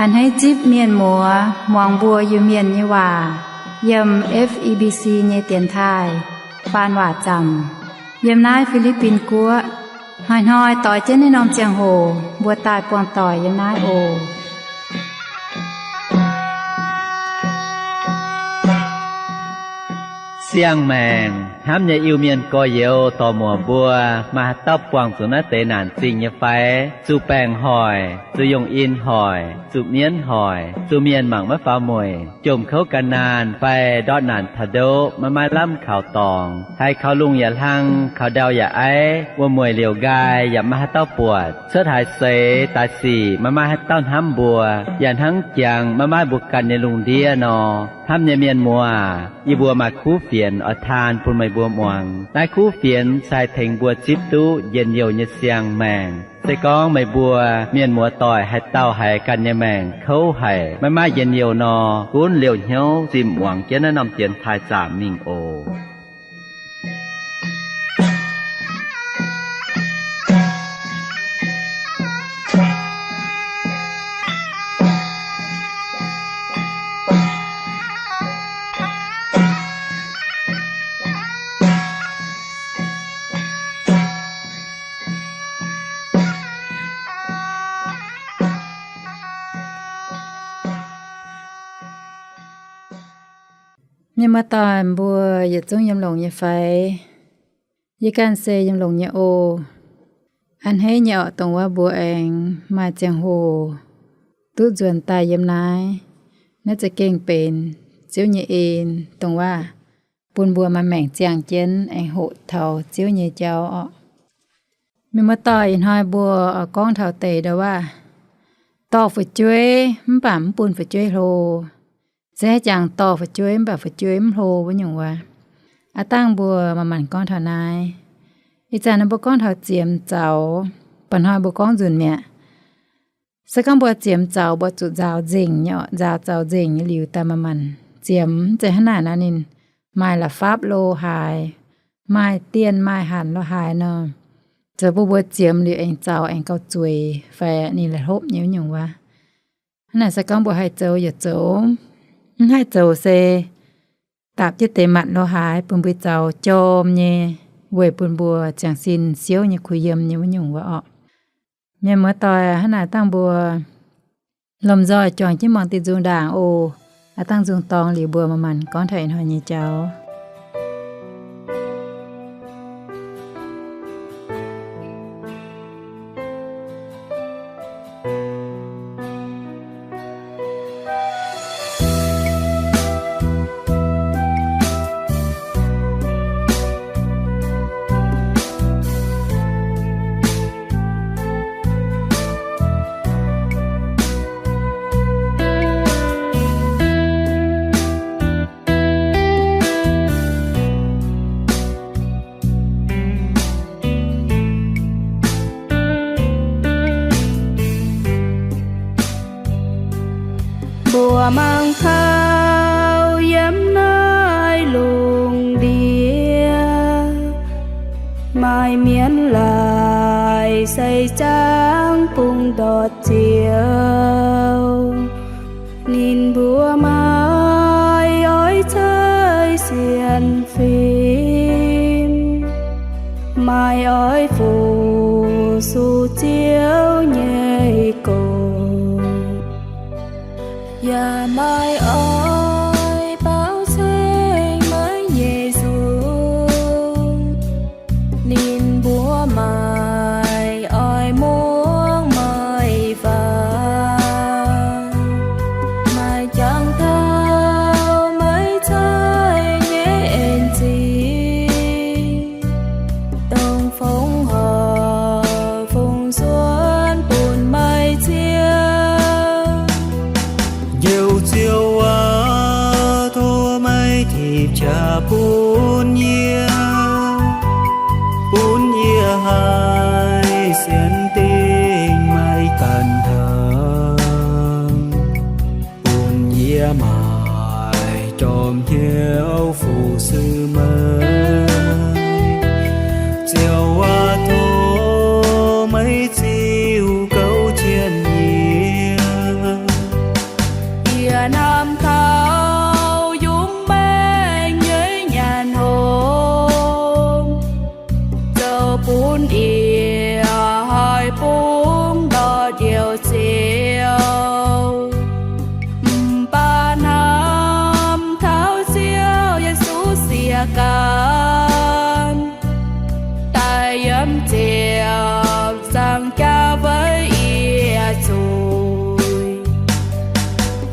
A'hneiv zipv mienh muoz muangx mbuo Iu-Mienh nyei waac yiem F E B C nyei dienx taaih faan waac zaamc yiem naaiv Fi^li^bin Guoqv. Hnoi-hnoi doix jienv naaiv norm ziangh hoc mbuo daaih buangh doic yiem naaiv oc. Siang-maengc hnamv nyei Iu-Mienh gorx-youz dorc-muoc mbuo, maaih haaix dauh buangh zuqc naaiv deix naanc zingh nyei fai? Zuqc baengc hoic, zuqc yungh in hoic, zuqc mienv hoic, zuqc mienh mangc maiv faaux mueic, jomc kouv gan naanh fai ndortv naanc taux ndoqv maiv maaih lamh kaux dorngx, haiz kaux lungh yaac hlang, kaux ndau yaac aiv, wuom-mueic liouc nqaai yaac maiv maaih haaix dauh buatc, cuotv haaix seix daaih sic maiv maaih haaix dauh hnamv mbuo, yaac hnangv jangx maiv maaih mbuo ganh nyei lungh ndiev nor. Hnamv nyei mienh muoz, yie mbuo maaih kuv fienx oix taan bun meih mbuo muangx. Naaiv kuv fienx se haih tengx mbuo zipv duqv njien-youh nyei siang-maengc. Se gorngv meih mbuo mienh muoz doic haaix dauh haiz ganh nyei maengc kouv haic, maiv maaih njien-youh nor, gunv liouh hnyouv zinh muangx jienv naaiv norm dienx taaih zaamc mingh oc. Mienh muoz-doic mbuo yietc zungv yiem longx nyei fai? Yie ganh se yiem longx nyei oc. A'hneiv nyei orqc, dongh wuov mbuo aengx maaih ziangh hoc duqv nzuonx daaih yiem naaiv. Naaiv za'gengh benx Ziouv nyei en, dongh wuov bun mbuo maaih maengc ziangh jienv aengx hoqc taux Ziouv nyei jauv orqc. Mienh muoz-doic, ih hnoi mbuo oix gorngv taux deix ndau wuov, dorh fu'jueiv mv baac mv bun fu'jueiv hlo. Se haaix jangx dorh fu'jueiv mv baac fu'jueiv mv hlo wuov nyungc wuov. Aav dangh mbuo manc-manc gorngv taux naaiv. Ih zanc naaiv mbuo gorngv taux ziemx zaux, mba'hnoi mbuo gorngv nzunc mi'aqv. Se gorngv mbuo ziemx zaux mbuo zuqc nzaaux nzengc nyei orqc, nzaaux zaux nzengc nyei liuz daaih manc-manc ziemx, mv zeiz hnangv naaic nor ninh maaih la'fapv lo haaix, maaih dienh maaih hanc lo haaix nor, zoux bun mbuo ziemx liuz aengx zaux aengx gauh zueiz fai ninh la'hlopv nyei wuov nyungc wuov. Hnangv naaic se gorngv mbuo haih zoux yaac zoux, mv haih zoux se dapc jienv deix matc lo haaix bun mbuo zaux jorm nyei, weic bun mbuo ziangh sin siouv nyei kuh yiem nyei wuov nyungc wuov orqc. Mienh muoz-doic, hnangv naaic dangh mbuo lomh nzoih juangc jienv muangx diuh nzung ndaangc oc. Aav dangh nzung dorngx liuz mbuo manc-manc gorngv taux ih hnoi nyei jauv. Mbuo mangc taux yiem naaiv lungh ndiev, maaih mienh laaix se jangx bungx ndortv Ziouv. Ninh mbuo maaih oix ceix sienx fim, maaih oix fu-sux Ziouv nyei gox, yaac maaih oix baaux ceng meih nyei nzung. Ninh mbuo maaih oix muangx meih waac, maaih jangx taux meih ceix nyei en-zingh, dongh fongc horc fungx nzuonx bun meih Ziouv. Njoux Ziouv aac, tov meih tipc qaqv bun yie, bun yie haih sienx dingh meih ganh hnangv, bun yie maaih jorm hnyouv fu-sux meih. Ziouv aac, tov meih ziux gouv jienv yie. Yie hnamv taux yungz baengh nyei nyanc hngongx, zoux bun yie haih bungx ndortv njoux Ziouv. Mv baac hnamv taux Ziouv Yesu siex gan, daaih yiem ziepc nzaangc jaax weic yie zuiz.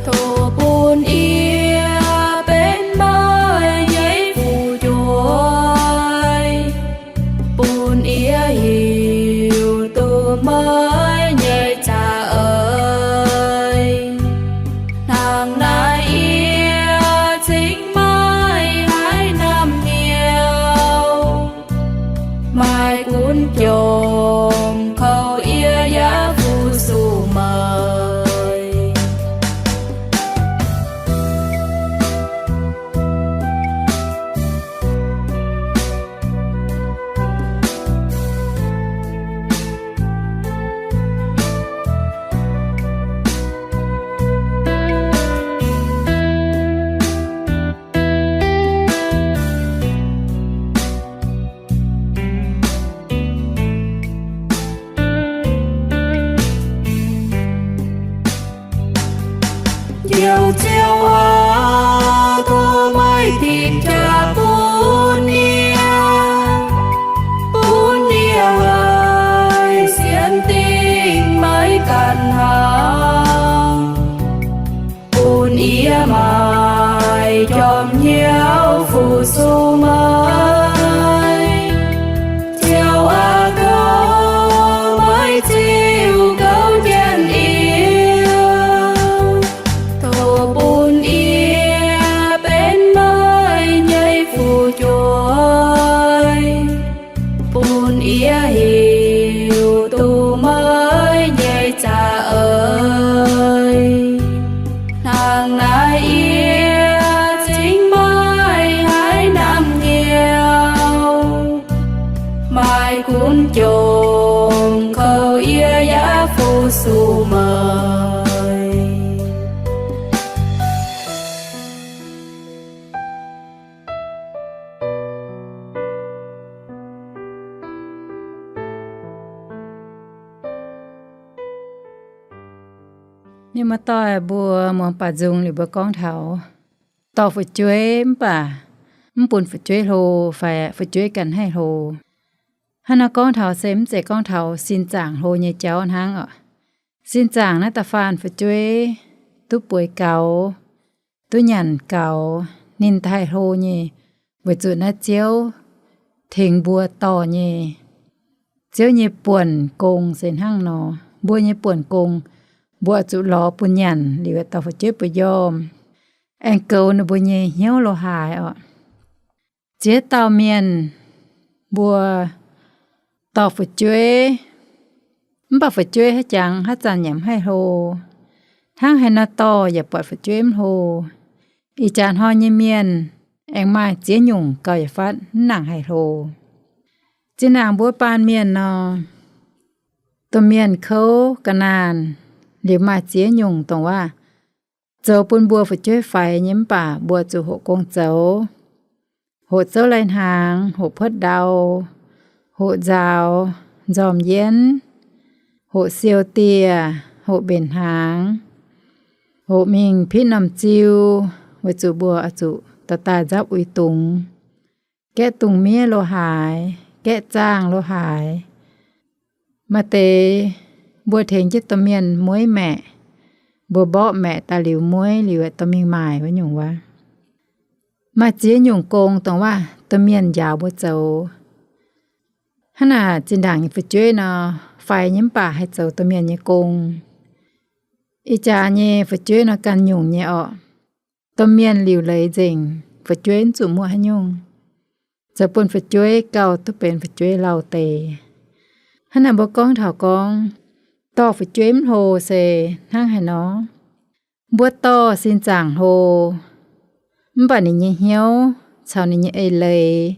Tov bun yie benx meih nyei fu'jueiv, bun yie hiuv duqv meih nyei za'eix. Hnangv naaic yie cingx maiv haih namc hnyouv. Maaih gunv jomc kouv yie yaac fu-sux meih. Njoux Ziouv aac, tov meih dingc jaax bun yie, bun yie haih sienx dingc meih ganh hnangv, bun yie maaih jorm hnyouv fu-sux meih. Ziouv aac, tov meih ziux gouv jienv yie. Tov bun yie benx meih nyei fu'jueiv, bun yie hiuv duqv meih nyei za'eix. Hnangv naaic yie cingx maiv haih namc hnyouv. Maaih gunv jomc kouv yie yaac fu-sux meih. Mienh muoz-doic, mbuo muangx baac nzung liuz mbuo gorngv taux dorh fu'jueiv mv baac mv bun fu'jueiv hlo fai fu'jueiv ganh haih hlo. Hnangv naaiv gorngv taux se mv zeiz gorngv taux sin zaangc hlo nyei jauv hnangv oc. Sin zaangc naaiv da'faanh fu'jueiv duqv bueix gaux, duqv nyanc gaux, ninh haih hlo nyei, weic zuqc naaiv Ziouv tengx mbuo dorh nyei. Ziouv nyei buonc gong se hnangv nor. Mbuo nyei buonc gong, mbuo oix zuqc lorz bun nyanc liuz dorh fu'jueiv mbuo njormh, aengx goux ninh mbuo nyei hnyouv lo haaix oc. Ziex dauh mienh mbuo dorh fu'jueiv, mv baac fu'jueiv haaix jangx haaix zanc yaac mv haih hlo. Hnangv haaix nor dorh yaac buatc fu'jueiv mv hlo. Ih jaax hnoi nyei mienh aengx maaih ziex nyungc gauh yietc fatv mv nangc haih hlo. Zinh ndaangc mbuo baamh mienh nor, domh mienh kouv ga'naanh liuz maaih ziex nyungc dongh waac zoux bun mbuo fu'jueiv faix nyei mv baac mbuo zuqc hoqc gong zoux, hoqc zouv lai-hnaangx, hoqc puotv ndau, hoqc nzaaux, nzormc yienv, hoqc siou dieh, hoqc mbenc hnaangx, hoqc mingh pitv normh ziu, weic zuqc mbuo oix zuqc dorh daaih nzapv uix dungz, gaeqv dungz miev lo haaix, gaeqv zaangh lo haaix. Maaih deix mbuo tengx jienv domh mienh mueiv maeqc, mbuo mborqv maeqc daaih liuz mueiv liuz dorh mingh maaic wuov nyungc wuov. Maaih ziex nyungc gong dongh waac domh mienh njaaux mbuo zoux. Hnangv naaic zinh ndaangc nyei fu'jueiv nor, faix nyei mv baac haih zoux domh mienh nyei gong. Ih jaax nyei fu'jueiv nor ganh nyungc nyei orqc. Domh mienh liuc leiz nzengc, fu'jueiv mv zuqc muoqv haaix nyungc, zoux bun fu'jueiv gauh duqv benx fu'jueiv lauh deix. Hnangv naaic mbuo gorngv taux gorngv dorh fu'jueiv mv hlo se hnangv haaix nor? Mbuo dorh sin zaangc hlo, Mv baac ninh nyei hnyouv caux ninh nyei eix leiz,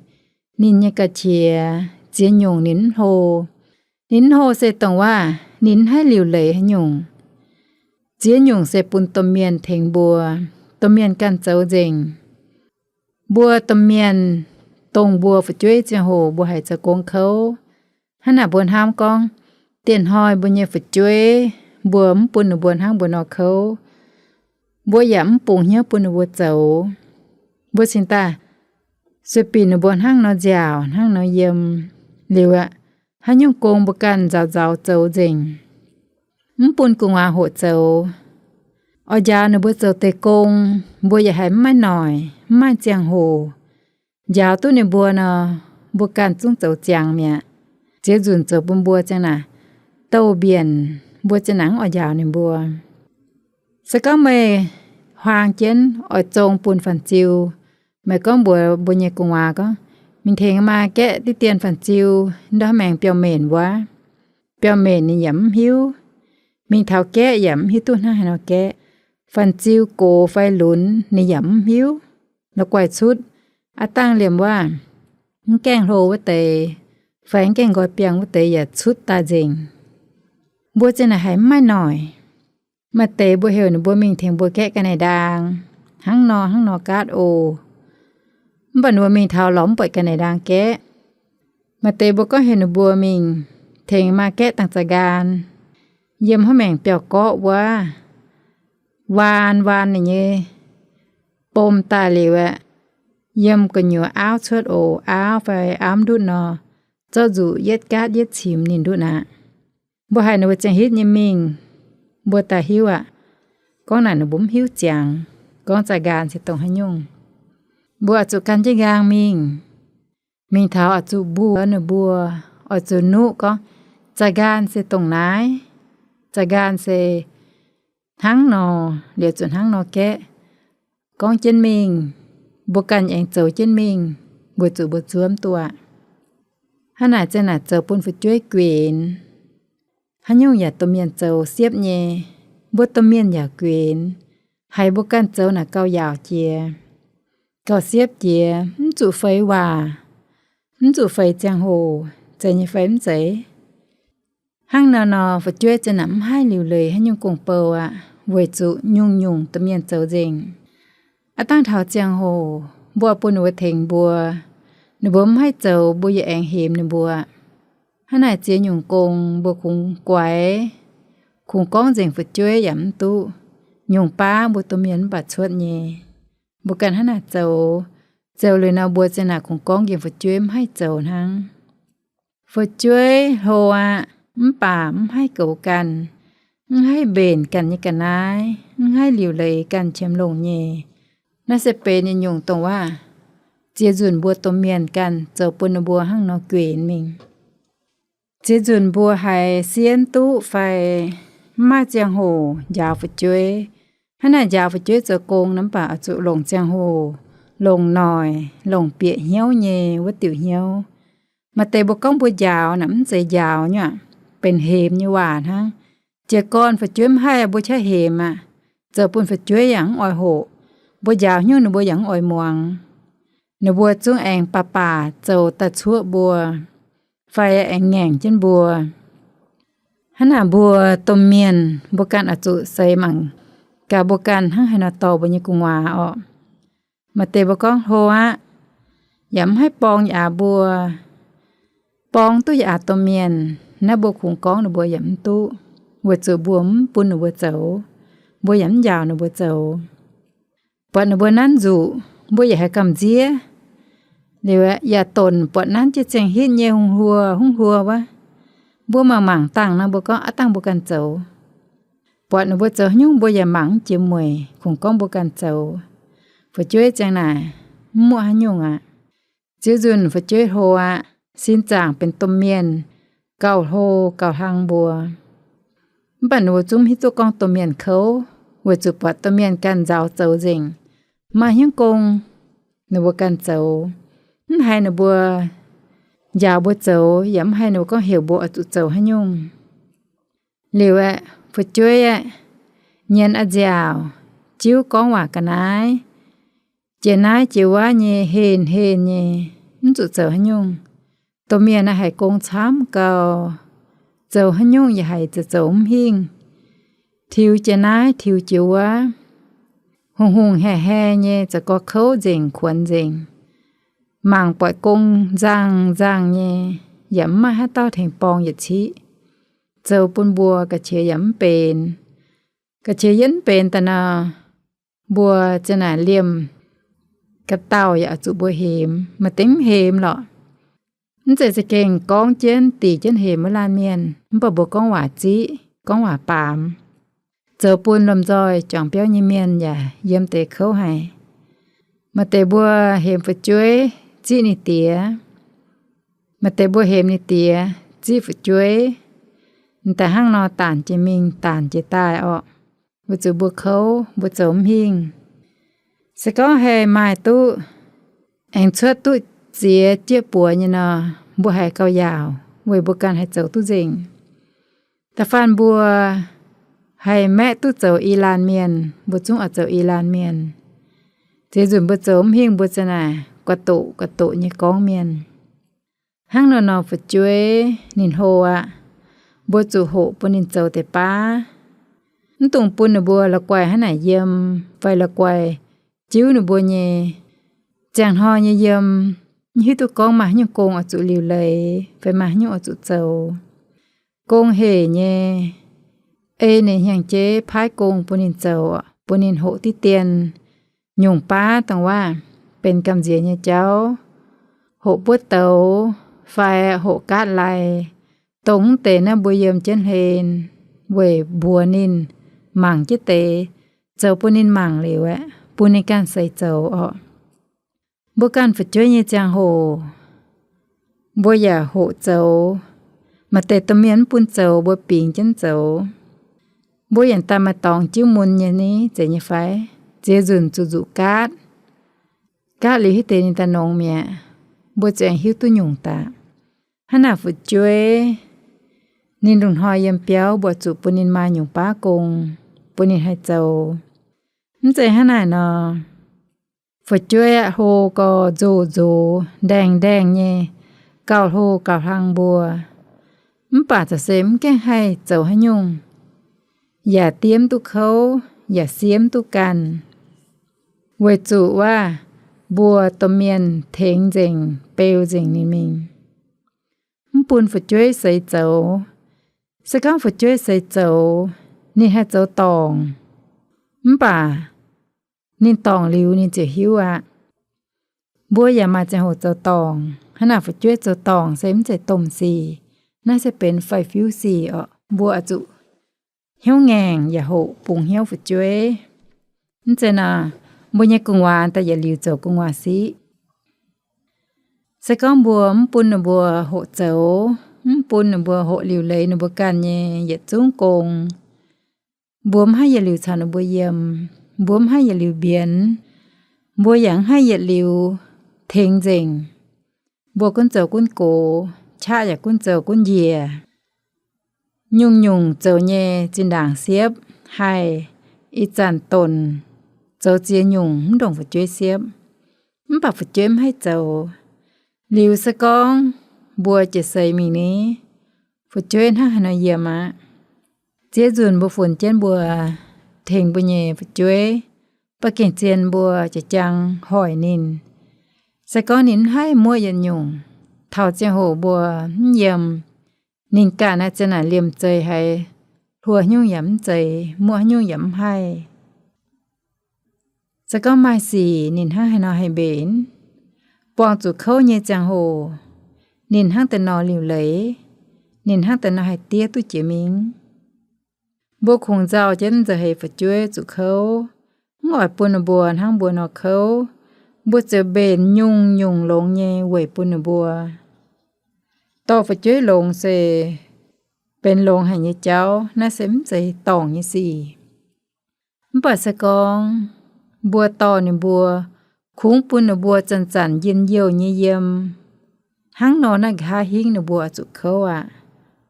ninh nyei ga'qiex ziex nyungc ninh mv hlo. Ninh mv hlo se dongh waac ninh mv haih liuc leiz haaix nyungc. Ziex nyungc se bun domh mienh tengx mbuo. Domh mienh ganh zoux nzengc. Mbuo domh mienh, dongh mbuo fu'jueiv ziangh hoc mbuo haiz zoux gong kouv, hnangv naaic mbuo hnamv gorngv, dieh hnoi mbuo nyei fu'jueiv, mbuo mv bun ninh mbuo hnangv mbuo nor kouv, mbuo yaac mv bungx hnyouv bun ninh mbuo zoux. Mbuo cingx daaih sueih binc ninh mbuo hnangv nor nziaauc, hnangv nor yiem. Liuz aqv, haaix nyungc gong mbuo ganh nzauz nzauz zoux nzengc, mv bun gu'nguaaz hoqc zoux. Oix njaaux ninh mbuo zoux deix gong, mbuo yaac haiz mv maaih noic, mv maaih ziangh hoc. Njaaux duqv ninh mbuo nor, mbuo ganh zungv zoux ziangx mi'aqv. Ziex nzunc zoux bun mbuo ziang naaic, douh mbienc, mbuo ziang naaic mv oix njaaux ninh mbuo. Se gorngv meih huaang jienv oix zong bun Fan Ziu, meih gorngv mbuox mbuo nyei gu'nguaaz gorngv, mingh tengx maa gaeqv diqv dien Fan Ziu ndortv maengx biauv-menc wuov. Biauv-menc ninh yaac mv hiuv. Mingh taux gaeqv yaac mv hiuv duqv hnangv haaix nor gaeqv. Fan Ziu gox fai lunx ninh yaac mv hiuv. La'guaih cutv, aav dangh liemh waac, mv gaengh hlo wuov deix, fai mv gaengh nqoi biangh wuov deix yaac cutv daaih nzengc. Mbuo ziang naaic haiz mv maaih noic. Maaih deix mbuo heuc ninh mbuo mingh tengx mbuo gaeqv ga'naaiv-ndaang, hnangv nor hnangv nor gaatv oc. Mv baac ninh mbuo mingh taux lorz mv buatc ga'naaiv-ndaang gaeqv. Maaih deix mbuo gorngv heuc ninh mbuo mingh tengx maa gaeqv dangh za'nqaan, yiem hnangv maengx biauv-gorqv wuov, waan waan ninh nyei bom daaih liuz aeqv, yiem gu'nyuoz auv cuotv oc, auv fai auv mv ndutv nor, zorqv nzuqc yietv gaatv yietv cimx ninh ndutv aqv. Mbuo haiz ninh mbuo ziangh hitv nyei mingh, mbuo daaih hiuv aqv. Gorngv naaic ninh mbuo mv hiuv ziangx, gorngv za'nqaan se dongh haaix nyungc. Mbuo oix zuqc gan jienv nqaang mingh. Mingh taux oix zuqc mbuox ninh mbuo, oix zuqc nuqv gorngv, za'nqaan se dongh naaiv, za'nqaan se hnangv nor, liuz zuqc hnangv nor gaeqv. Gorngv jienv mingh, mbuo ganh aengx zoux jienv mingh, weic zuqc mbuo zuov mv duqv aqv. Hnangv naaic ziang naaic zoux bun fu'jueiv guenx. Haaix nyungc yaac domh mienh zoux siepv nyei. Mbuo domh mienh yaac guenx. Haiz mbuo ganh zoux naaic gauh yaauc jiex. Gauh siepv jiex, mv zuqc feix waac, mv zuqc feix ziangh hoc, zeiz nyei fai mv zeiz? Hnangv nor nor, fu'jueiv ziang naaic mv haih liuc leiz haaix nyungc gong-bou aqv, weic zuqc nyungc-nyungc domh mienh zoux nzengc. Aav dangh taux ziangh hoc, mbuo bun ninh mbuo tengx mbuo, ninh mbuo mv haih zoux, mbuo yaac aengx hemx ninh mbuo. Hnangv naaic ziex nyungc gong mbuo kungx guaix, kungx gorngv nzengc fu'jueiv yaac mv duqv. Nyungc baav mbuo domh mienh mv baac cuotv nyei. Mbuo ganh hnangv naaic zoux, zoux liuz nor mbuo ziang naaic kungx gorngv nzengc fu'jueiv mv haih zoux hnangv. Fu'jueiv hlo aqv, mv baac mv haih goux ganh, mv haih mbenc ganh nyei ga'naaiv, mv haih liuc leiz ganh qiemx longc nyei. Naaiv se benx yietc nyungc dongh waac ziex nzunc mbuo domh mienh ganh zoux bun ninh mbuo hnangv nor guenx mingh. Ziex nzunc mbuo haiz sienx duqv fai mv maaih ziangh hoc njaaux fu'jueiv. Hnangv naaic njaaux fu'jueiv zoux gong nor mv baac oix zuqc longc ziangh hoc, longc noic, longc bieqc hnyouv nyei wuov diuc hnyouv. Maaih deix mbuo gorngv mbuo njaaux naaic mv zeiz njaaux nyei aqv, benx hemx nyei waac hnangv. Jiez gorn fu'jueiv mv haih mbuo qaqv hemx aqv, zoux bun fu'jueiv yaac mv oix hoqc. Mbuo njaaux haaix nyungc ninh mbuo yaac mv oix muangx. Ninh mbuo zungv aengx baac baac zoux daaih cuoqv mbuo, fai aengx ngaengc jienv mbuo. Hnangv naaic mbuo domh mienh mbuo ganh oix zuqc seix mangc gaax mbuo ganh hnangv haaix nor dorh mbuo nyei gu'nguaaz orqc. Maaih deix mbuo gorngv hlo aqv, yaac mv haih borng yaac mbuo, borng duqv yaac domh mienh, naaiv mbuo kungx gorngv ninh mbuo yaac mv duqv, weic zuqc mbuo mv bun ninh mbuo zoux, mbuo yaac mv njaaux ninh mbuo zoux. Buatc ninh mbuo nanv nzuqc, mbuo yaac haiz gamh nziev. Liuz yaac donc buatc nanv jienv ziangh hitv nyei hungh hluo hungh hluo wuov. Mbuo mangc mangc dangh nor mbuo gorngv aav dangh mbuo ganh zoux. Buatc ninh mbuo zoux haaix nyungc mbuo yaac mangc mv jiex mueic, kungx gorngv mbuo ganh zoux. Fu'jueiv ziang naaic, mv muoqv haaix nyungc aqv. Ziux nzunc fu'jueiv hlo aqv, sin zaangc benx domh mienh, gauh hlo gauh hlang mbuo. Mv baac ninh mbuo zungv mv hiuv duqv gorngv domh mienh kouv, weic zuqc buatc domh mienh ganh nzaaux zoux nzengc, maaih hnyouv gong, ninh mbuo ganh zoux. Mv haiz ninh mbuo njaaux mbuo zoux, yaac mv haiz ninh mbuo gorngv heuc mbuo oix zuqc zoux haaix nyungc. Liuz aeqv, fu'jueiv aeqv, nyienz a'nziaauc, jiuv gorngv waac ga'naaiv, jiex naaiv jiex wuov nyei, henh henh nyei, mv zuqc zoux haaix nyungc. Domh mienh naaiv haiz gong camv gau, zoux haaix nyungc yaac haiz zoux mv hingh. Tiux jiex naaiv tiux jiex wuov, hungh hungh haeqv haeqv nyei, zoux gorx kouv nzengc, kuonx nzengc. Mangc buatc gong nzangc nzangc nyei, yaac mv maaih haaix dauh tengx borng yietc ciqv. Zoux bun mbuo ga'qiex yaac mv benx. Ga'qiex yaac mv benx daaih nor, mbuo ziang naaic liemh ga'dauh yaac oix zuqc mbuo hemx, maaih deix mv hemx lorqc. Mv zeiz za'gengh gorngv jienv diqc jienv hemx wuov laanh mienh, mv baac mbuo gorngv waac ziqv, gorngv waac baamz, zoux bun lomh nzoih juangc biauv nyei mienh yaac yiem deix kouv haic. Maaih deix mbuo hemx fu'jueiv ziqv ninh diex, maaih deix mbuo hemx ninh diex ziqv fu'jueiv. M'daaih hnangv nor daanc jiex mingh daanc jiex daaih orqc, weic zuqc mbuo kouv, mbuo zoux mv hingh. Se gorngv haih maaih duqv aengx cuotv duqv ziex jieqv buoz nyei nor, mbuo haiz gauh yaauc weic mbuo ganh haih zoux duqv nzengc. Da'faanh mbuo haih maeqv duqv zoux i laanh mienh, mbuo zungv oix zoux i laanh mienh. Ziex nzunc mbuo zoux mv hingh mbuo ziang naaic gu'doqc gu'doqc nyei gorngv mienh. Hnangv nor nor fu'jueiv ninh hlo aqv, mbuo zuqc hoqc bun ninh zoux deix baav. Mv dungx bun ninh mbuo la'guaih hnangv naaic yiem, fai la'guaih jiuv ninh mbuo nyei. Ziangh hnoi nyei yiem, mv hiuv duqv gorngv maaih haaix nyungc gong oix zuqc liuc leiz fai maaih haaix nyungc oix zuqc zoux. Gong hec nyei, ei ninh hnyangx-jeiv paaiv gong bun ninh zoux, bun ninh hoqc diqv dien nyungc baav dongh waac benx gamh nziex nyei jauv, hoqc buov douz fai hoqc gaatv lai, dongh mv deix naaiv mbuo yiem jienv hlen weic mbuox ninh mangc jienv deix, zoux bun ninh mangc liuz aeqv, bun ninh ganh seix zoux orqc. Mbuo ganh fu'jueiv nyei ziangh hoc, mbuo yaac hoqc zoux. Maaih deix domh mienh mv bun zoux, mbuo bingx jienv zoux. Mbuo yaac daaih maaih dorngx jiuv mun nyei ni, zeiz nyei fai? Ziex nzunc zuqc nzuqc gaatv. Gaatv liuz hiuv deix ninh daaih nongx mi'aqv. Mbuo ziouc aengx hiuv duqv nyungc daaih. Hnangv naaic fu'jueiv, ninh lungh hnoi yiem biauv mbuo zuqc bun ninh maaih nyungc baav gong, bun ninh haih zoux. Mv zeiz hnangv naaic nor, fu'jueiv aqv, hlo gau nzoz nzoz ndaengh ndaengh nyei, gauh hlo gauh hlang mbuo. Mv baac zoux se mv gaengh haih zoux haaix nyungc, yaac diev mv duqv kouv, yaac siev mv duqv ganh, weic zuqc waac mbuo domh mienh tengx nzengc, beu nzengc ninh mingh. Mv bun fu'jueiv seix zoux. Se gorngv fu'jueiv seix zoux, ninh haih zoux dorngc, mv baac ninh dorngc liuz ninh ziouc hiuv aqv. Mbuo yaac maaih ziangh hoc zoux dorngc. Hnangv naaic fu'jueiv zoux dorngc se mv zeiz domh sic. Naaiv se benx faix-fiuv sic orqc. Mbuo oix zuqc hnyouv ngaengc yaac hoqc bungx hnyouv fu'jueiv. Mv zeiz nor, mbuo nyei gu'nguaaz daaih yietc liuz zoux gu'nguaaz siqv. Se gorngv mbuo mv bun ninh mbuo hoqc zoux, mv bun ninh mbuo hoqc liuc leiz ninh mbuo ganh nyei yietc zungv gong, mbuo mv haih yietc liuz caux ninh mbuo yiem, mbuo mv haih yietc liuz mbienx, mbuo yaac mv haih yietc liuz tengx nzengc. Mbuo gunv zoux gunv gox, qaqv yaac gunv zoux gunv njiec. Nyungc-nyungc zoux nyei zinh ndaangc siepv, haih ih zanc donc zoux ziex nyungc mv ndongc fu'jueiv siepv. Mv baac fu'jueiv mv haih zoux. Liuz se gorngv mbuo jiez seix mingh ni, fu'jueiv hnangv haaix nor yiem aqv. Ziex nzunc mbuo funx jienv mbuo tengx mbuo nyei fu'jueiv, ba'gengh zien mbuo jaa-jang hoic ninh. Se gorngv ninh mv haih muoqv yietc nyungc, taux ziangh hoc mbuo mv yiem, ninh ganh naaiv ziang naaic liemh zeih haiz hluo nyungc yaac mv zeiz, muoqv nyungc yaac mv haih. Se gorngv maaih sic ninh hnangv haaix nor haih mbenc, buangh zuqc kouv nyei ziangh hoc, ninh hnangv deix nor liuc leiz, ninh hnangv deix nor haih diev duqv jiex mingh. Mbuo kungx nzauh jienv nzauh heix fu'jueiv zuqc kouv, mv oix bun ninh mbuo hnangv mbuo nor kouv. Mbuo ziouc mbenc nyungc-nyungc longx nyei weic bun ninh mbuo. Dorh fu'jueiv longx se benx longx haic nyei jauv, naaiv se mv zeiz dorngc nyei sic. Mv baac se gorngv mbuo dorh ninh mbuo, kungx bun ninh mbuo zanc-zanc njien-youh nyei yiem, hnangv nor naaiv nqa'haav hingv ninh mbuo oix zuqc kouv aqv,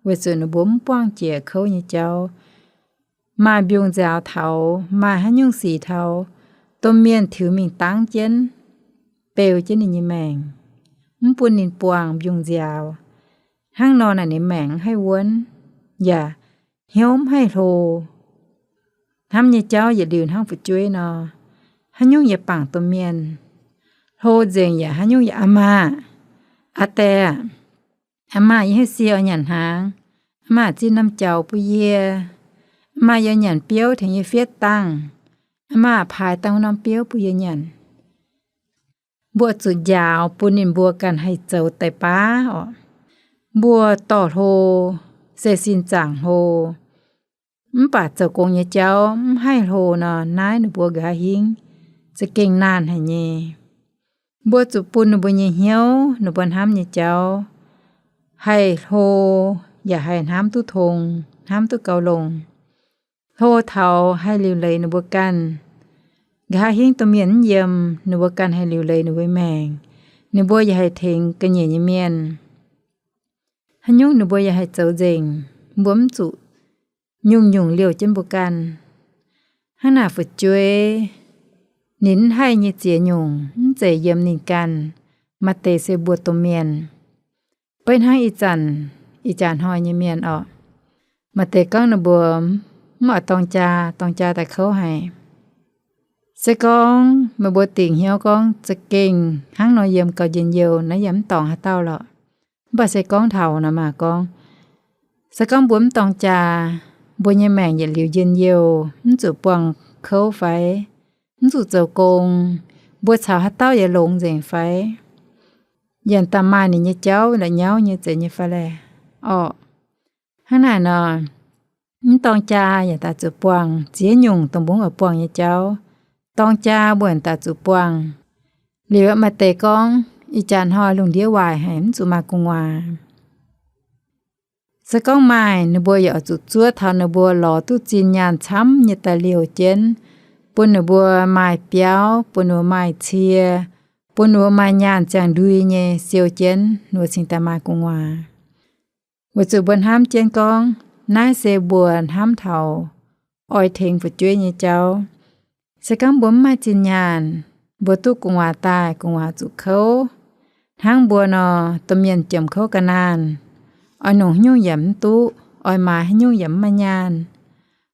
weic zuqc ninh mbuo mv buangh jiex kouv nyei jauv. Maaih mbiungc nziaaux taux, maaih haaix nyungc sic taux, domh mienh tiux mingh dangv jienv, beu jienv ninh nyei maengc, mv bun ninh buangh mbiungc nziaaux. Hnangv nor naaic ninh maengc mv haih wuonv, yaac hnyouv mv haih hlo. Hnamv nyei jauv yietc liuz hnangv fu'jueiv nor, haaix nyungc yaac bangc domh mienh. Hlo nzengc yaac haaix nyungc yaac, aa maah, aa die aah, aa maah, yie haih sie oix nyanc hnaangx. Aa maah, zinh norm jaux bun yie. Aa maah, yie nyanc biouv tengx yie fietv dangh. Aa maah, paaix dangh wuov norm biouv bun yie nyanc. Mbuo zuqc njaaux bun ninh mbuo ganh haih zoux deix baav oc. Mbuo dorh hlo se sin zaangc hlo, mv baac zoux gong nyei jauv mv haih hlo nor, naaiv ninh mbuo nqa'haav hingv za'gengh naanh haic nyei. Mbuo zuqc bun ninh mbuo nyei hnyouv, ninh mbuo hnamv nyei jauv haih hlo, yaac haih hnamv duqv tong, hnamv duqv gauh longx. Hlo taux haih liuc leiz ninh mbuo ganh. Nqa'haav hingv domh mienh mv yiem, ninh mbuo ganh haih liuc leiz ninh mbuo maengc. Ninh mbuo yaac haih tengx ga'nyiec nyei mienh. Haaix nyungc ninh mbuo yaac haih zoux nzengc. Mbuo mv zuqc nyungc-nyungc liouh jienv mbuo ganh. Hnangv naaic fu'jueiv ninh mv haih nyei ziex nyungc mv zeiz yiem ninh ganh, maaih deix se mbuo domh mienh. Beiv hnangv ih zanc, ih jaax hnoi nyei mienh orqc, maaih deix gorngv ninh mbuo mv oix dorng jaa, dorng jaa daaih kouv haic. Se gorngv meih mbuo dingc hnyouv gorngv za'gengh hnangv nor yiem gauh njien-youh naaiv, yaac mv dorngc haaix dauh lorqc. Mv baac se gorngv taux naaic maah gorngv, se gorngv mbuo mv dorng jaa, mbuo nyei maengc yietc liuz njien-youh, mv zuqc buangh kouv fai? Mv zuqc zoux gong, mbuo caux haaix dauh yaac longx nzengc fai? Yaac daaih maaih ninh nyei jauv la'nyauv nyei zeiz nyei fai laeh? Orqc, hnangv naaic nor, mv dorng jaa yaac daaih zuqc buangh ziex nyungc dongh mbuo oix buangh nyei jauv. Dorng jaa mbuo daaih zuqc buangh. Liuz maaih deix gorngv, ih jaax hnoi lungh ndiev waaic haic, mv zuqc maaih gu'nguaaz. Se gorngv maaih, ninh mbuo yaac oix zuqc zuov taux ninh mbuo lorz duqv zinh nyaanh camv nyei daaih liouh jienv, bun ninh mbuo maaih biauv, bun ninh mbuo maaih cie, bun ninh mbuo maaih nyaanh ziangh ndui nyei siou jienv, ninh mbuo cingx daaih maaih gu'nguaaz. Weic zuqc mbuo hnamv jienv gorngv naaiv se mbuo hnamv taux oix tengx fu'jueiv nyei jauv. Se gorngv mbuo mv maaih zinh nyaanh, mbuo duqv gu'nguaaz daaih, gu'nguaaz zuqc kouv. Hnangv mbuo nor, domh mienh jomc kouv ga'naanh, oix nongc haaix nyungc yaac mv duqv, oix maaiz haaix nyungc yaac mv maaih nyaanh.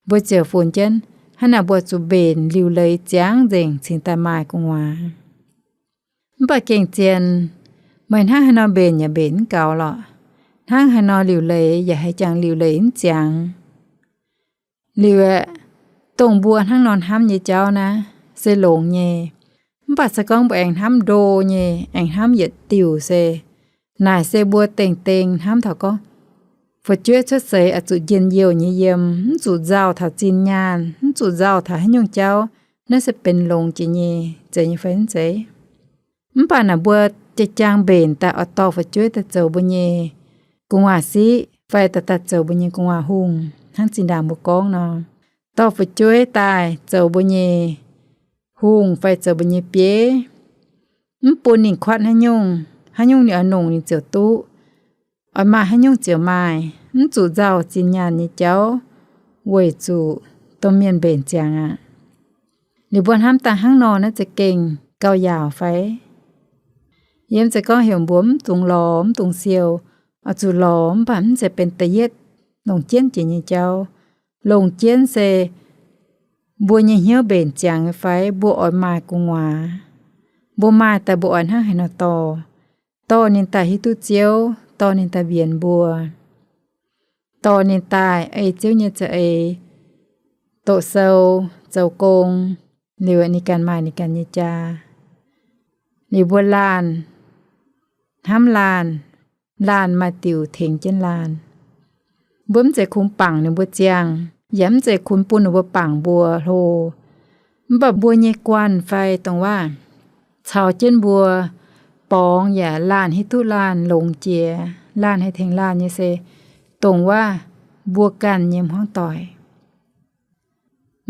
Mbuo ziouc funx jienv hnangv naaic mbuo zuqc mbenc liuc leiz ziangx nzengc cingx daaih maaih gu'nguaaz. Mv baac gengh zien, meih hnangv haaix nor mbenc yaac mbenc mv gaux lorqc. Hnangv haaix nor liuc leiz yaac haiz jangx liuc leiz mv ziangx. Liuz aeqv, dongh mbuo hnangv nor hnamv nyei jauv naaiv se longx nyei. Mv baac se gorngv mbuo aengx hnamv ndo nyei, aengx hnamv yietc diuc se, naaic se mbuo dengh dengh hnamv taux gorngv fu'jueiv cuotv seix oix zuqc njien-youh nyei yiem, mv zuqc nzauh taux zinh nyaanh, mv zuqc nzauh taux haaix nyungc jauv, naaiv se benx longx jiex nyei, zeiz nyei fai mv zeiz? Mv baac naaic mbuo jaa-jaang mbenc daaih oix dorh fu'jueiv daaih zoux mbuo nyei gu'nguaaz-siqv fai daaih daaih zoux mbuo nyei gu'nguaaz-hungh, hnangv zinh ndaangc mbuo gorngv nor, dorh fu'jueiv daaih zoux mbuo nyei hungh fai zoux mbuo nyei bieiv, mv bun ninh kuatv haaix nyungc, haaix nyungc ninh oix nongc ninh ziouc duqv, oix maaih haaix nyungc ziouc maaih, mv zuqc nzauh zinh nyaanh nyei jauv, weic zuqc domh mienh mbenc ziangx aqv. Liuz mbuo hnamv daaih hnangv nor naaiv za'gengh gauh yaauc fai? Yie mv zeiz gorngv heuc mbuo mv dungx lorz, mv dungx siou, oix zuqc lorz, mv baac mv zeiz benx da'yietv longc jienv jiex nyei jauv. Longc jienv se mbuo nyei hnyouv mbenc ziangx nyei fai, mbuo oix maaih gu'nguaaz. Mbuo maaih daaih mbuo oix hnangv haaix nor dorh. Dorh ninh daaih hiuv duqv Ziouv, dorh ninh daaih mbienx mbuo. Dorh ninh daaih ei Ziouv nyei za'eix, doqc sou, zoux gong, liuz ninh ganh maaih ninh ganh nyei jaa. Liuz mbuo laanh, hnamv laanh, laanh maaih diuc tengx jienv laanh. Mbuo mv zeiz kungx bangc ninh mbuo ziangh, yaac mv zeiz kungx bun ninh mbuo bangc mbuo hlo. Mv baac mbuo nyei guanh fai dongh waac caux jienv mbuo borngz yaac laanh hiuv duqv laanh longx jiex, laanh haih tengx laanh nyei se dongh waac mbuo ganh nyei hmuangv doic.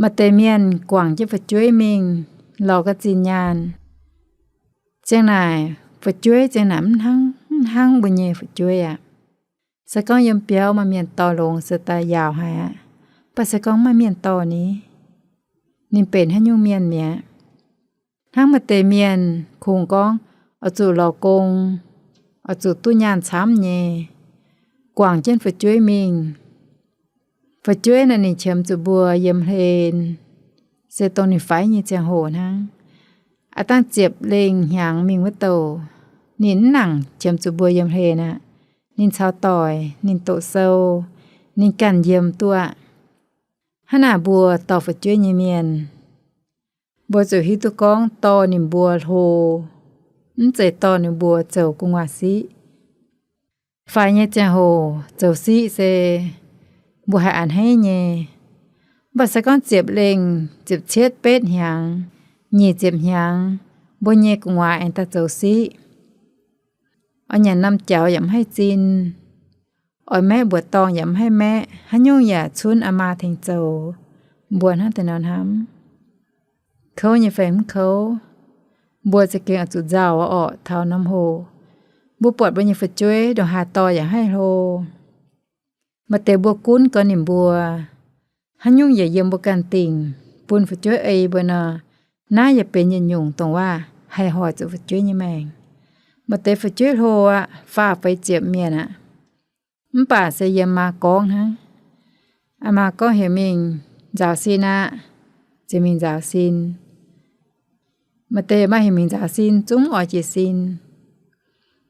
Maaih deix mienh guangc jienv fu'jueiv mingh lorz ga'zinh nyaanh. Ziang naaic fu'jueiv ziang naaic mv hnangv, mv hnangv mbuo nyei fu'jueiv aqv. Se gorngv yiem biauv maaih mienh dorh longx se daaih yaauc haic aqv. Mv baac se gorngv mv maaih mienh dorh ni, ninh benx haaix nyungc mienh mi'aqv? Hnangv maaih deix mienh kungx gorngv oix zuqc lorz gong, oix zuqc duqv nyaanh camv nyei, guangc jienv fu'jueiv mingh. Fu'jueiv naaic ninh qiemx zuqc mbuo yiem hlen, se dongh ninh faix nyei ziangh hoc hnangv. Aav dangh ziepc lengh hnyangx mingh wuov douh, ninh mv nangc qiemx zuqc mbuo yiem hlen aqv. Ninh caux doic, ninh doqc sou, ninh ganh yiem duqv aqv. Hnangv naaic mbuo dorh fu'jueiv nyei mienh, mbuo zuqc hiuv duqv gorngv dorh ninh mbuo hlo, mv zeiz dorh ninh mbuo zoux gu'nguaaz siqv. Faix nyei ziangh hoc zoux siqv se mbuo haih a'hneiv nyei. Mv baac se gorngv ziepc lengh, ziepc cietv betv hnyangx, nyic ziepc hnyangx, mbuo nyei gu'nguaaz aengx daaih zoux siqv. Oix nyanc norm jaux yaac mv haih zin, oix maeqv mbuoqc dorngh yaac mv haih maeqv, haaix nyungc yaac cunv aa maa tengx zoux. Mbuo hnangv deix nor hnamv, kouv nyei fai mv kouv, mbuo za'gengh oix zuqc nzauh orqc taux norm hoc. Mbuo buatc mbuo nyei fu'jueiv ndongc haaix dorh yaac haih hlo. Maaih deix mbuo gunv gorx ninh mbuo, haaix nyungc yaac yiem mbuo ganh dingc, bun fu'jueiv ei mbuo nor, naaiv yaac benx yietc nyungc dongh waac haih hoic zuqc fu'jueiv nyei maengc. Maaih deix fu'jueiv hlo aqv, faah feix ziepc mienh aqv, mv baac se yiem maa gorngv hnangv. Aa maa gorngv heuc mingh nzaaux sin aqv, ziouc mingh nzaaux sin. Maaih deix maa heuc mingh nzaaux sin zungv oix jiez sin.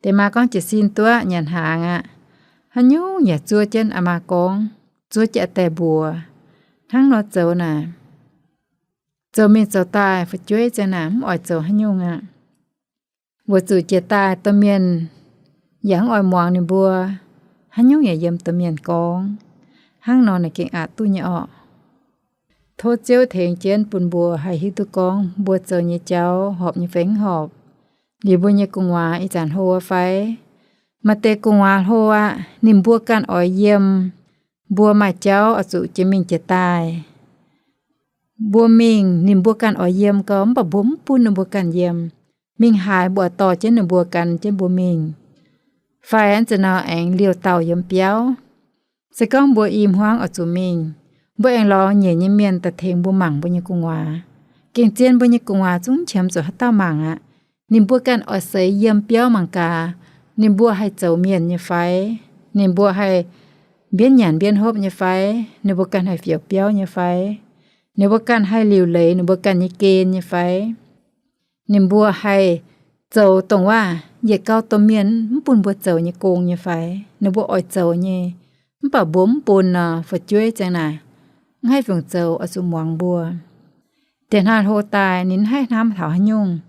Deix maa gorngv jiez sin duqv nyanc hnaangx aqv. Haaix nyungc yaac zuov jienv aa maa gorngv, zuov jienv aa deix mbuox. Hnangv nor zoux naaic, zoux mingh zoux daaih fu'jueiv ziang naaic mv oix zoux haaix nyungc aqv. Weic zuqc jiex daaih domh mienh yaac mv oix muangx ninh mbuo, haaix nyungc yaac yiem domh mienh gorngv. Hnangv nor naaic gengh aqc duqv nyei orqc. Tov Ziouv tengx jienv bun mbuo haih hiuv duqv gorngv mbuo zoux nyei jauv horpc nyei fai mv horpc, liuz mbuo nyei gu'nguaaz ih zanc hlo fai. Maaih deix gu'nguaaz hlo aqv, ninh mbuo ganh oix yiem. Mbuo maaih jauv oix zuqc jiex mingh jiex daaih. Mbuo mingh ninh mbuo ganh oix yiem gau, mv baac mbuo mv bun ninh mbuo ganh yiem. Mingh haaix mbuo dorh jienv ninh mbuo gan jienv mbuo mingh. Fai a'nzunc nor aengx liouh dauh yiem biauv. Se gorngv mbuo i hmuangv oix zuqc mingh, mbuo aengx lorz nyiec nyei mienh daaih tengx mbuo mangc mbuo nyei gu'nguaaz. Gengh zien mbuo nyei gu'nguaaz zungv qiemx zuqc haaix dauh mangc aqv. Ninh mbuo ganh oix seix yiem biauv mangc gaax, ninh mbuo haih zoux mienh nyei fai, ninh mbuo haih mbienv nyanc mbienv hopv nyei fai, ninh mbuo ganh haih fioux biauv nyei fai, ninh mbuo ganh haih liuc leiz ninh mbuo ganh nyei gen nyei fai, ninh mbuo haih zoux dongh waac yietc gau domh mienh mv bun mbuo zoux nyei gong nyei fai, ninh mbuo oix zoux nyei, mv baac mbuo mv bun nor, fu'jueiv ziang naaic, mv haih fungc zoux oix zuqc muangx mbuo. Diex hnoi hlo daaih ninh mv haih hnamv taux haaix nyungc,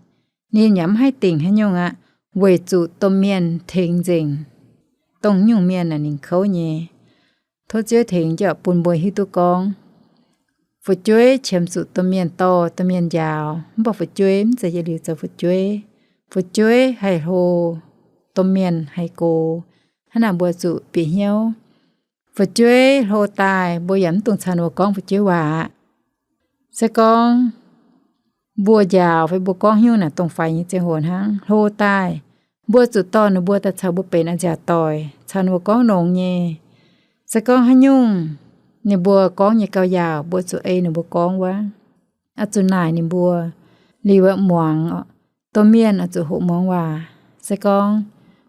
ninh yaac mv haih dingc haaix nyungc aqv, weic zuqc domh mienh tengx nzengc. Dongh nyungc mienh naaic ninh kouv nyei. Tov Ziouv tengx jienv bun mbuo hiuv duqv gorngv, fu'jueiv qiemx zuqc domh mienh dorh, domh mienh njaaux, mv baac fu'jueiv mv zeiz yietc liuz zoux fu'jueiv. Fu'jueiv haih hlo, domh mienh haih gox. Hnangv naaic mbuo zuqc bieqc hnyouv. Fu'jueiv hlo daaih mbuo yaac mv dungx caux ninh mbuo gorngv fu'jueiv waac aqv. Se gorngv mbuo njaaux fai mbuo gorngv haaix nyungc naaic dongh faix nyei ziangh hoc hnangv. Hlo daaih mbuo zuqc dorh ninh mbuo daaih caux mbuo benx a'nziaauc doic, caux ninh mbuo gorngv nongx nyei. Se gorngv haaix nyungc ninh mbuo gorngv nyei gauh yaauc, mbuo zuqc ei ninh mbuo gorngv wuov. Oix zuqc naaic ninh mbuo, liuz muangx. Domh mienh oix zuqc hoqc muangx waac. Se gorngv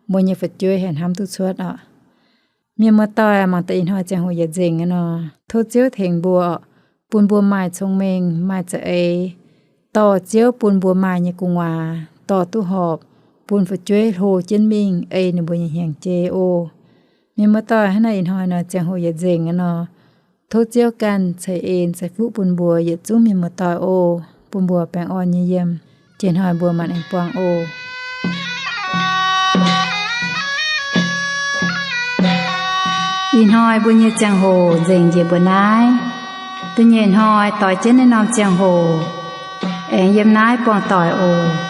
mbuo nyei fu'jueiv haih hnamv duqv cuotv oc. Mienh muoz-doic, mangc deix ih hnoi ziangh hoc yietc nzengc aqv nor, tov Ziouv tengx mbuo oc, bun mbuo maaih cong-mengh, maaih za'eix, dorh Ziouv bun mbuo maaih nyei gu'nguaaz dorh duqv horpc, bun fu'jueiv hlo jienv mingh ei ninh mbuo nyei hnyangx-jei oc. Mienh muoz-doic, hnangv naaiv ih hnoi nor ziangh hoc yietc nzengc aqv nor, tov Ziouv ganh ceix en ceix fuqv bun mbuo yietc zungv mienh muoz-doic oc, bun mbuo baengh orn nyei yiem. Jiex hnoi mbuo maanc aengx buangh oc. Ih hnoi mbuo nyei ziangh hoc nzengc njiec mbuo naaiv. Da'nyeic hnoi doix jienv naaiv norm ziangh hoc aengx yiem naaiv buangh doic oc.